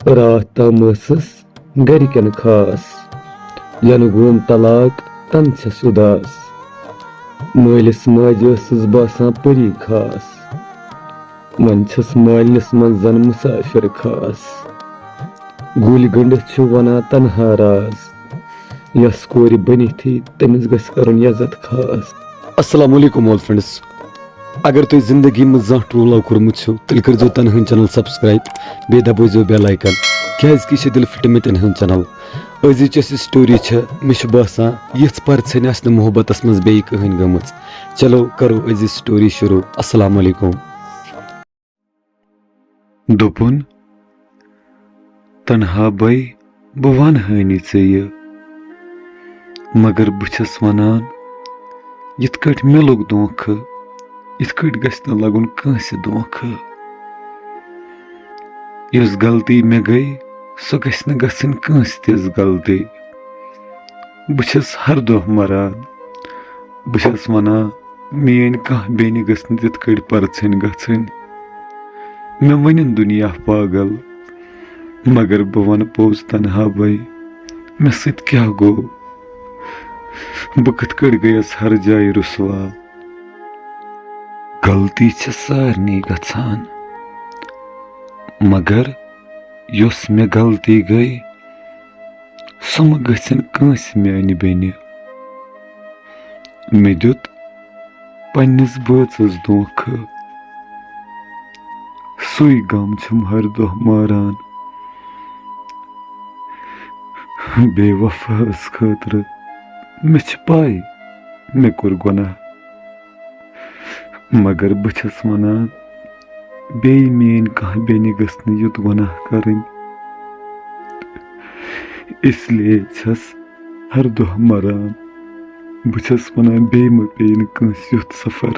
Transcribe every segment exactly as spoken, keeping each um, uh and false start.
راتھ تام ٲسٕس گرِکٮ۪ن خاص، ینہٕ گوم طلاق تن چھَس اُداس۔ مٲلِس ماجہِ ٲسٕس باسان پٔری خاص، وۄنۍ چھَس مٲلِس منٛز زن مُسافِر خاص۔ گُلۍ گٔنٛڈِتھ چھُ وَنان تنہا راز، یۄس کورِ بٔنِتھ یی تٔمِس گژھِ کرُن یزت خاص۔ السلام علیکم all friends۔ اگر تُہۍ زندگی منٛز زانٛہہ true love کوٚرمُت چھُو، تیٚلہِ کٔرۍزیو تنہٲنۍ channel subscribe، بیٚیہِ دبٲیزیو bell icon، کیٛازِ کہِ یہِ چھِ دِل پھٕٹمٕتٮ۪ن ہٕنٛز channel۔ أزِچ یۄس یہِ story چھِ، مےٚ چھُ باسان یِژھ پرژھٕنۍ آسہِ نہٕ محبتس منٛز بیٚیہِ کٕہٕنۍ گٔمٕژ۔ چلو کرو أزِچ story شروع۔ السلام علیکم۔ دوٚپُن، تنہا بے، بہٕ ونہٕ ہٲنی ژےٚ یہِ، مگر بہٕ چھَس ونان، یِتھ کٲٹھۍ مےٚ لوٚگ دھوکہٕ، یِتھ کٲٹھۍ گژھِ نہٕ لگُن کٲنٛسہِ دھوکہٕ۔ یۄس غلطی مےٚ گٔے، سۄ گژھِ نہٕ گژھٕنۍ کٲنٛسہِ تِژھ غلطی۔ بہٕ چھَس ہر دۄہ مران، بہٕ چھَس ونان، میٲنۍ کانٛہہ بیٚنہِ گٔژھ نہٕ تِتھ کٲٹھۍ پرژھٕنۍ گژھٕنۍ۔ مےٚ ؤنِن دُنیا پاگل، مگر بہٕ وَنہٕ پوٚز تنہا بے، مےٚ سۭتۍ کیٛاہ گوٚو؟ بہٕ کِتھ کٲٹھۍ گٔیَس ہر جایہِ رُسوا؟ غلطی چھِ سارنٕے گژھان، مگر یۄس مےٚ غلطی گٔے، سُہ مہٕ گٔژھِن کٲنٛسہِ میانہِ بیٚنہِ۔ مےٚ دیُت پننِس بٲژَس دھوکہٕ، سُے غم چھُم ہر دۄہ ماران۔ بے وفاہَس خٲطرٕ مےٚ چھِ پَے مےٚ کوٚر گۄناہ، مگر بہٕ چھَس وَنان، بیٚیہِ میٛٲنۍ کانٛہہ بیٚنہِ گٔژھ نہٕ یُتھ گۄناہ کَرٕنۍ۔ اس لیے چھَس ہر دۄہ مَران۔ بہٕ چھَس وَنان، بیٚیہِ مہ پیٚیہِ نہٕ کٲنٛسہِ یُتھ سفر،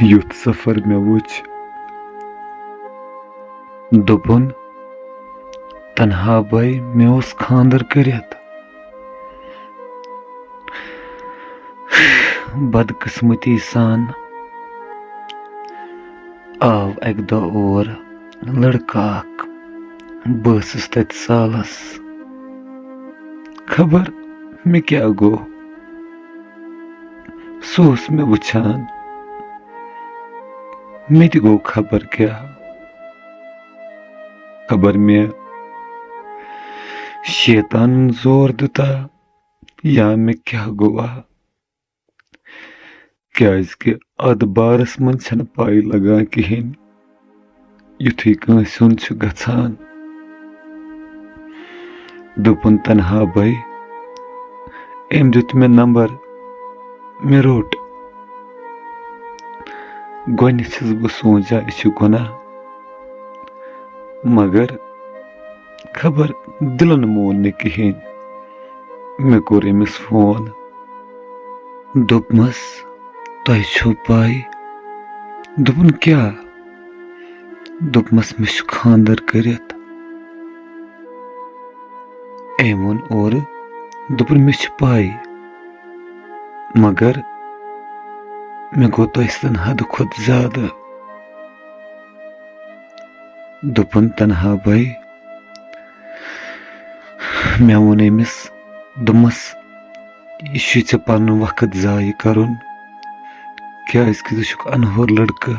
یُتھ سفر مےٚ وُچھ۔ دوٚپُن، تنہا بھائی، مےٚ اوس خانٛدر کٔرِتھ۔ بدقسمتی سان آو اکہِ دۄہ اور لڑکہٕ اکھ۔ بہٕ ٲسٕس تتہِ سالس۔ خبر مےٚ کیٛاہ گوٚو؟ سُہ اوس مےٚ وٕچھان۔ مےٚ تہِ گوٚو خبر کیٛاہ۔ خبر مےٚ شیطانن زور دیُتا یا مےٚ کیٛاہ گوٚوا۔ کیٛازِ کہِ اتھ بارس منٛز چھنہٕ پَے لگان کِہیٖنۍ، یُتھُے کٲنٛسہِ ہُنٛد چھُ گژھان۔ دوٚپُن، تنہا بھائی، أمۍ دیُت مےٚ نمبر، مےٚ روٚٹ۔ گۄڈٕنٮ۪تھ چھُس بہٕ سونٛچان، یہِ چھُ گۄناہ، مگر خبر دِلن مون نہٕ کِہیٖنۍ۔ مےٚ کوٚر أمِس فون۔ دوٚپمَس، "تۄہہِ چھو پَے؟" دوٚپُن، "کیٛاہ؟" دوٚپمَس، "مےٚ چھُ خانٛدر کٔرِتھ۔" أمۍ ووٚن اورٕ، دوٚپُن، "مےٚ چھِ پَے، مگر مےٚ گوٚو تۄہہِ سۭتۍ حدٕ کھۄتہٕ زیادٕ۔" دوٚپُن، "تنہا بھائی۔" مےٚ ووٚن أمِس، دوٚپمَس، "یہِ چھُے ژےٚ پَنُن وقت ضایع کَرُن، کیٛازِکہِ ژٕ چھُکھ اَنہور لٔڑکہٕ،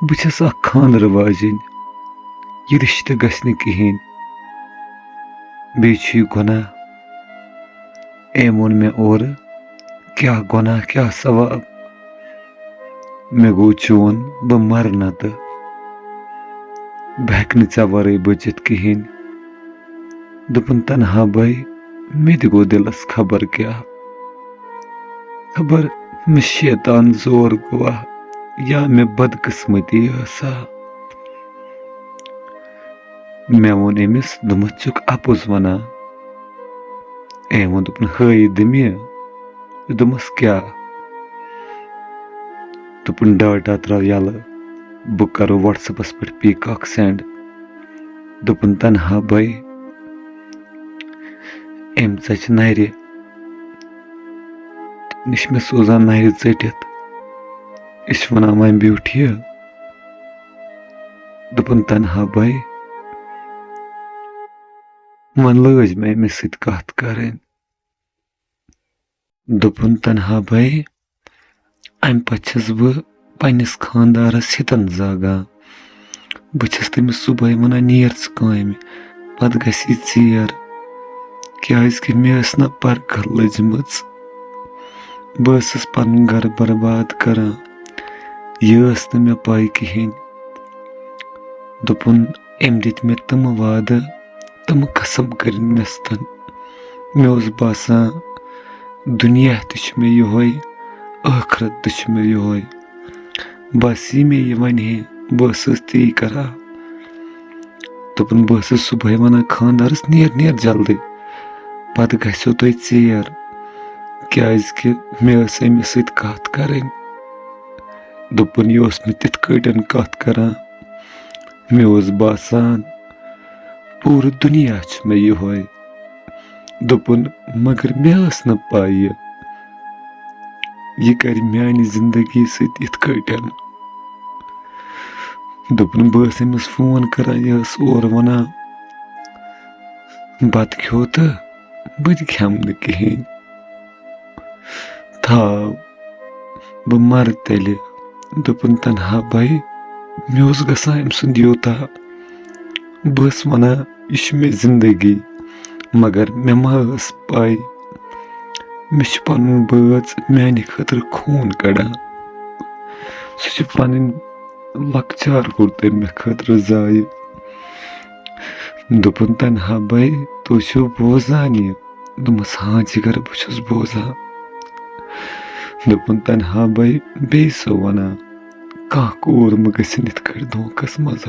بہٕ چھَس اَکھ خانٛدرٕ واجِنۍ، یہِ رِشتہٕ گژھِ نہٕ کِہیٖنۍ، بیٚیہِ چھُ یہِ گۄناہ۔" أمۍ ووٚن مےٚ اورٕ، "کیٛاہ گۄناہ، کیٛاہ ثواب؟ مےٚ گوٚو چون، بہٕ مَرٕ نَتہٕ، بہٕ ہٮ۪کہٕ نہٕ ژےٚ وَرٲے بٔچِتھ کِہیٖنۍ۔" دوٚپُن، "تنہا بھائی، مےٚ تہِ گوٚو دِلَس خبر کیٛاہ، خبر مےٚ شیطان زور گوٚوا یا مےٚ بدقسمتی ٲسا۔" مےٚ ووٚن أمِس، دوٚپمَس، "ژٕ چھُکھ اَپُز وَنان؟" أمۍ ووٚن، دوٚپُن، "ہٲیِتھ دِ مےٚ۔" دوٚپمَس، "کیٛاہ؟" دوٚپُن، "ڈاٹا ترٛاو یَلہٕ، بہٕ کَرو WhatsApp-س پٮ۪ٹھ پیٖکاک send۔" دوٚپُن، "تنہا بھائی، أمۍ ژَچہِ نَرِ، یہِ چھِ مےٚ سوزان نَرِ ژٔٹِتھ، یہِ چھِ وَنان، وۄنۍ بیوٗٹھ یہِ۔" دوٚپُن، "تنہا بھائی، وۄنۍ لٲج مےٚ أمِس سۭتۍ کَتھ کَرٕنۍ۔ دوٚپُن، "تنہا بھائی، اَمہِ پتہٕ چھَس بہٕ پنٛنِس خانٛدارَس ہِتَن زاگان۔ بہٕ چھَس تٔمِس صُبحٲے وَنان، 'نیر ژٕ کامہِ، پتہٕ گژھی ژیر، کیٛازِکہِ مےٚ ٲس نہ پرکھٕ لٔجمٕژ۔ بہٕ ٲسٕس پنُن گرٕ برباد کران۔ یہِ ٲس نہٕ مےٚ پَے کِہیٖنۍ۔'" دوٚپُن، "أمۍ دِتۍ مےٚ تِمہٕ وعدٕ، تِمہٕ قسم کٔرِنۍ مےٚ سۭتۍ۔ مےٚ اوس باسان، دُنیا تہِ چھُ مےٚ یِہوٚے، ٲخرت تہِ چھُ مےٚ یِہوٚے۔ بس یہِ مےٚ یہِ وَنہِ ہے، بہٕ ٲسٕس تی کران۔" دوٚپُن، "بہٕ ٲسٕس صُبحٲے وَنان خانٛدارَس، 'نیر، نیر جلدی، پَتہٕ گژھیو تۄہہِ ژیر، کیٛازِکہِ مےٚ ٲس أمِس سۭتۍ کَتھ کَرٕنۍ۔'" دوٚپُن، یہِ اوس مےٚ تِتھ کٲٹھۍ کَتھ کَران، مےٚ اوس باسان، پوٗرٕ دُنیا چھُ مےٚ یِہوٚے۔ دوٚپُن، مگر مےٚ ٲس نہٕ پَے یہِ، یہِ کَرِ میٛانہِ زِندگی سۭتۍ یِتھ کٲٹھۍ۔ دوٚپُن، بہٕ ٲسٕس أمِس فون کَران، یہِ ٲس اورٕ وَنان، "بَتہٕ کھیوٚو تہٕ بہٕ تہِ کھٮ۪مہٕ نہٕ کِہیٖنۍ۔ تھاو، بہٕ مَرٕ تیٚلہِ۔" دوٚپُن، تنہا بھائی، مےٚ اوس گژھان أمۍ سُنٛد یوٗتاہ، بہٕ ٲسٕس وَنان، یہِ چھِ مےٚ زِندگی، مگر مےٚ ما ٲس پَے، مےٚ چھُ پَنُن بٲژ میٛانہِ خٲطرٕ خوٗن کَڑان۔ سُہ چھُ پَنٕنۍ لۄکچار کوٚر تٔمۍ مےٚ خٲطرٕ ضایع۔ دوٚپُن، تنہا بھائی، تُہۍ چھِو بوزان یہِ؟ دوٚپمَس، ہاں جِگر، بہٕ چھُس بوزان۔ دوٚپُن، تنہا بھائی، بیٚیہِ سُہ وَنان، کانٛہہ کوٗر مہٕ گٔژھِنۍ یِتھ کٲٹھۍ دھوکَس منٛز،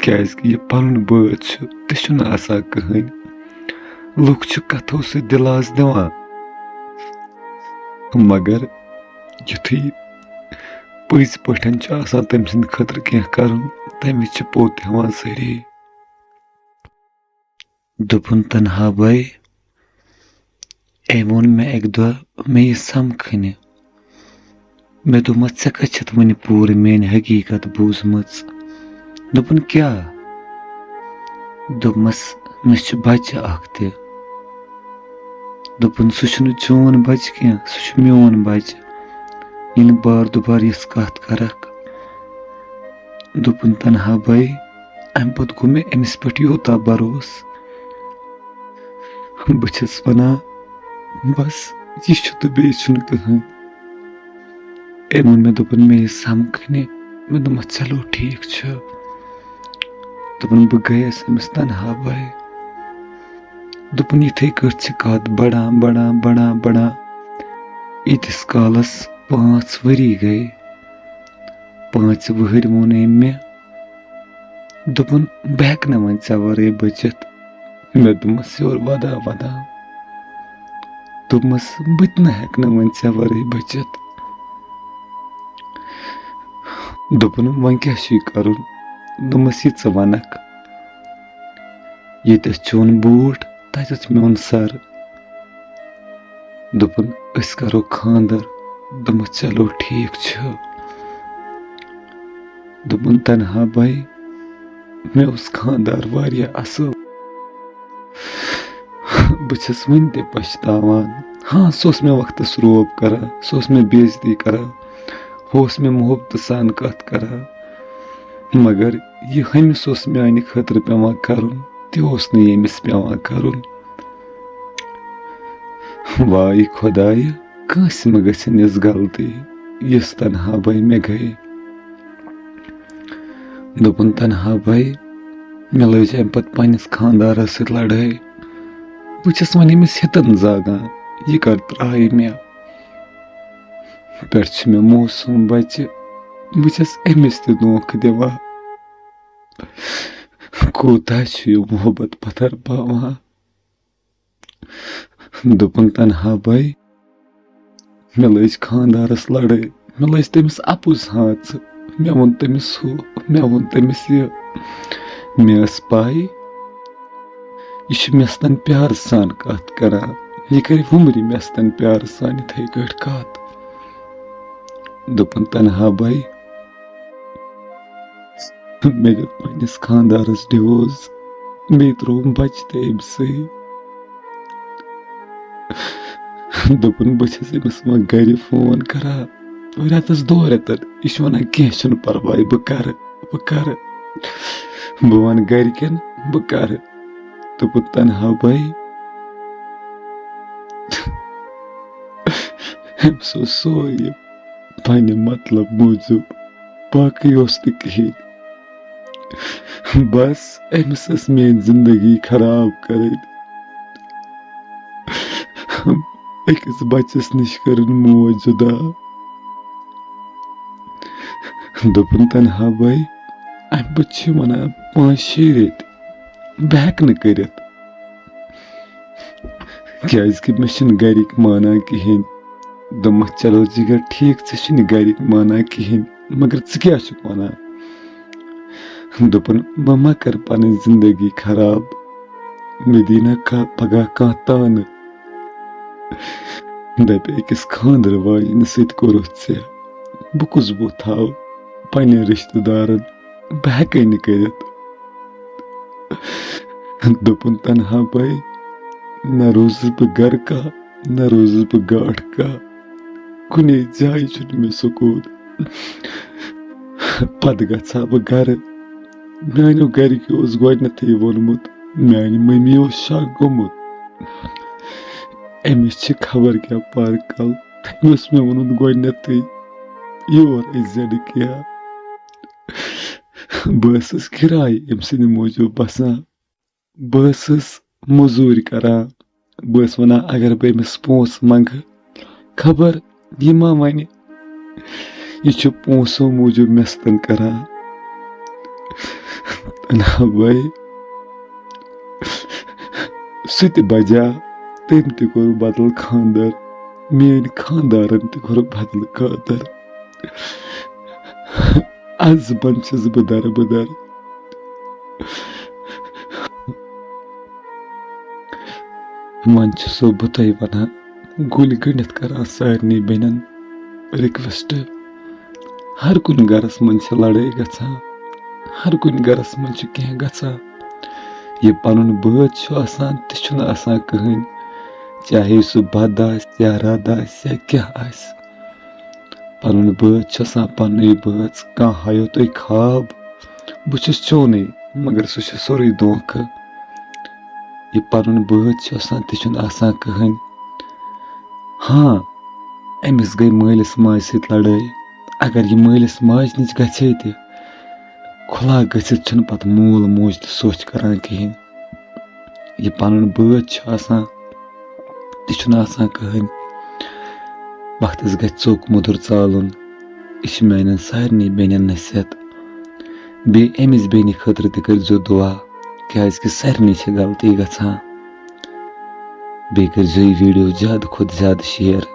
کیٛازِکہِ یہِ پَنُن بٲژ چھُ، تہِ چھُنہٕ آسان کٕہٕنۍ۔ لُکھ چھِ کَتھو سۭتۍ دِلاس دِوان، مگر یُتھُے پٔزۍ پٲٹھۍ چھُ آسان تٔمۍ سٕنٛدِ خٲطرٕ کینٛہہ کَرُن، تَمہِ وِزِ چھِ پوٚت ہٮ۪وان سٲری۔ دوٚپُن، تنہا بھائی، أمۍ ووٚن مےٚ اَکہِ دۄہ، مےٚ یہِ سَمکھنہِ۔ مےٚ دوٚپمَس، ژےٚ کَتہِ چھَتھ وٕنہِ پوٗرٕ میٛٲنۍ حقیٖقت بوٗزمٕژ؟ دوٚپُن، کیٛاہ؟ دوٚپمَس، مےٚ چھُ بَچہٕ اَکھ تہِ۔ دوٚپُن، سُہ چھُنہٕ چون بَچہٕ کینٛہہ، سُہ چھُ میون بَچہٕ، یہِ نہٕ بار دُبار یِژھ کَتھ کَرَکھ۔ دوٚپُن، تنہا بھائی، اَمہِ پَتہٕ گوٚو مےٚ أمِس پٮ۪ٹھ یوٗتاہ بھروسہٕ۔ بہٕ چھَس وَنان، بَس، یہِ چھُ تہٕ بیٚیہِ چھُنہٕ کٕہٕنۍ۔ أمۍ ووٚن مےٚ، دوٚپُن، مےٚ یہِ سَمکھنہِ۔ مےٚ دوٚپمَس، چلو، ٹھیٖک چھُ۔ دوٚپُن، بہٕ گٔیَس أمِس تنہا بھائی۔ دوٚپُن، یِتھَے کٲٹھۍ چھِ کَتھ بَڑان، بَڑان، بَڑان، بَڑان۔ ییٖتِس کالَس پانٛژھ ؤری گٔے۔ پانٛژِ وٕہٕرۍ ووٚن أمۍ مےٚ، دوٚپُن، بہٕ ہٮ۪کہٕ نہٕ وۄنۍ ژےٚ وَرٲے بٔچِتھ۔ مےٚ دوٚپمَس یورٕ وَدان وَدان، دوٚپمَس، بہٕ تہِ نہ ہٮ۪کہٕ نہٕ وۄنۍ ژےٚ وَرٲے بٔچِتھ۔ دوٚپُن، وۄنۍ کیٛاہ چھُے کَرُن؟ دوٚپمَس، یہِ ژٕ وَنَکھ، ییٚتٮ۪تھ چون بوٗٹھ، تَتٮ۪تھ میون سَر۔ دوٚپُن، أسۍ کَرو خانٛدَر۔ دوٚپمَس، چلو، ٹھیٖک چھُ۔ دوٚپُن، تنہا بھائی، مےٚ اوس خانٛدار واریاہ اَصٕل۔ بہٕ چھَس وٕنہِ تہِ پَشتاوان۔ ہاں، سُہ اوس مےٚ وقتَس روب کَران، سُہ اوس مےٚ بے عزتی کَران، ہُہ اوس مےٚ محبتہٕ سان کَتھ کَران۔ مگر یہِ ہُمِس اوس میٛانہِ خٲطرٕ پٮ۪وان کَرُن، تہِ اوس نہٕ ییٚمِس پٮ۪وان کَرُن۔ واے خۄدایہِ، کٲنٛسہِ مہ گژھن یِژھ غلطی، یِژھ تنہا بے مےٚ گٔے۔ دوٚپُن، تنہا بے، مےٚ لٔج اَمہِ پتہٕ پننِس خانٛدارس سۭتۍ لڑٲے۔ بہٕ چھَس وۄنۍ أمِس ہِتن زاگان، یہِ کر ترٛایہِ مےٚ۔ پٮ۪ٹھ چھِ مےٚ موسوٗم بچہِ، بہٕ چھَس أمِس تہِ دھوکہٕ دِوان۔ کوٗتاہ چھُ یہِ محبت پتھر باوان۔ دوٚپُن، تنہا بے، مےٚ لٔج خانٛدارس لڑٲے، مےٚ لٔج تٔمِس اَپُز ہانٛژٕ، مےٚ ووٚن تٔمِس ہُہ، مےٚ ووٚن تٔمِس یہِ۔ مےٚ ٲس پَے، یہِ چھُ مےٚ سۭتۍ پیارٕ سان کَتھ کران، یہِ کرِ وُمرِ مےٚ سۭتۍ پیارٕ سان یِتھَے کٲٹھۍ کَتھ۔ دوٚپُن، تنہا بے، مےٚ دیُت پننِس خانٛدارس divorce۔ بیٚیہِ ترٛووُم بَچہِ تہِ أمۍ سٕے۔ دوٚپُن، بہٕ چھَس أمِس وۄنۍ گَرِ فون کَران رٮ۪تَس دۄن رٮ۪تَن، یہِ چھُ وَنان، کینٛہہ چھُنہٕ پَرواے، بہٕ کَرٕ، بہٕ کَرٕ، بہٕ وَنہٕ گَرِکٮ۪ن، بہٕ کَرٕ۔ دوٚپُن، تَنہا بھائی، أمِس اوس سورُے یہِ پننہِ مطلب موٗجوٗب، باقٕے اوس نہٕ کِہیٖنۍ۔ بس أمِس ٲس میٲنۍ زندگی خراب کرٕنۍ۔ أکِس بچس نِش کٔرٕن موج جدا۔ دوٚپُن، تنہا بھائی، امہِ پتہٕ چھِ ونان پانٛژھ شیٚیہِ ریٚتۍ بہٕ ہٮ۪کہٕ نہٕ کٔرِتھ، کیازِ کہِ مےٚ چھِنہٕ گرِکۍ مانان کِہیٖنۍ۔ دوٚپمَس، چلو جِگر، ٹھیٖک، ژےٚ چھِنہٕ گرِکۍ مانان کِہیٖنۍ، مگر ژٕ کیٛاہ چھُکھ وَنان؟ دوٚپُن، بہٕ ما کَرٕ پَنٕنۍ زِندگی خراب؟ مےٚ دی نہ کا-، پَگاہ کانٛہہ تانہٕ۔ دَپہِ، أکِس خانٛدرٕ واجنہِ سۭتۍ کوٚرُتھ ژےٚ، بہٕ کُس بُتھ تھاوٕ پنٛنٮ۪ن رِشتہٕ دارَن؟ بہٕ ہٮ۪کَے نہٕ کٔرِتھ۔ دوٚپُن، تنہا بھائی، نہ روزُس بہٕ گرٕ کا، نہ روزُس بہٕ گاٹھ کا، کُنے جایہِ چھُنہٕ مےٚ سکوٗن۔ پتہٕ گژھٕ ہا بہٕ گرٕ۔ میانیو گرِکیو اوس گۄڈٕنیتھٕے ووٚنمُت، میانہِ مٔمی اوس شک گوٚمُت، أمِس چھِ خبر کیٛاہ پارکل۔ تٔمۍ اوس مےٚ ووٚنمُت گۄڈٕنیتھٕے، یور أژۍ زِ نہٕ کینٛہہ۔ بہٕ ٲسٕس کِراے أمۍ سٕنٛدِ موٗجوٗب بسان۔ بہٕ ٲسٕس موٚزوٗرۍ کران۔ بہٕ ٲسٕس وَنان، اگر بہٕ أمِس پونٛسہٕ منٛگہٕ، خبر یہِ ما وَنہِ، یہِ چھُ پونٛسو موٗجوٗب مےٚ سۭتۍ کران۔ نہ بھائی، سُہ تہِ بجا، تٔمۍ تہِ کوٚر بدل خانٛدر، میٲنۍ خانٛدارن تہِ کوٚر بدل خانٛدر۔ از منٛز چھَس بہٕ دربٕدر۔ وۄنۍ چھُسو بہٕ تۄہہِ وَنان، گُلۍ گٔنٛڈِتھ کران سارنٕے بیٚنٮ۪ن request۔ ہر کُنہِ گرس منٛز چھِ لڑٲے گژھان، ہر کُنہِ گرس منٛز چھُ کینٛہہ گژھان۔ یہِ پنُن بٲژ چھُ آسان، تہِ چھُنہٕ آسان کٕہٕنۍ، چاہے سُہ بد آسہِ یا رد آسہِ یا کیٛاہ آسہِ۔ پنُن بٲژ چھُ آسان پننُے بٲژ۔ کانٛہہ ہایو تۄہہِ خواب، بہٕ چھُس چونُے، مگر سُہ چھُ سورُے دھوکہٕ۔ یہِ پنُن بٲژ چھُ آسان، تہِ چھُنہٕ آسان کٕہٕنۍ۔ ہاں، أمِس گٔے مٲلِس ماجہِ سۭتۍ لڑٲے۔ اگر یہِ مٲلِس ماجہِ نِش گژھِ ہے تہِ، کھُلا گٔژھِتھ چھُنہٕ پتہٕ مول موج تہِ سوچ کران کِہیٖنۍ۔ یہِ پنُن بٲژ چھُ آسان، تہِ چھُنہٕ آسان کٕہٕنۍ۔ وقتس گژھِ ژوٚک مُدُر ژالُن۔ یہِ چھِ میانٮ۪ن سارنٕے بیٚنٮ۪ن نصیحت۔ بیٚیہِ أمِس بیٚنہِ خٲطرٕ تہِ کٔرۍزیو دُعا، کیازِ کہِ سارنٕے چھِ غلطی گژھان۔ بیٚیہِ کٔرۍزیو یہِ video زیادٕ کھۄتہٕ زیادٕ share،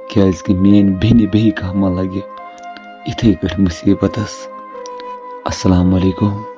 کیازِ کہِ میٲنۍ بیٚنہِ بیٚیہِ کانٛہہ ما لگہِ یِتھے پٲٹھۍ مُصیٖبتس۔ السلام علیکم۔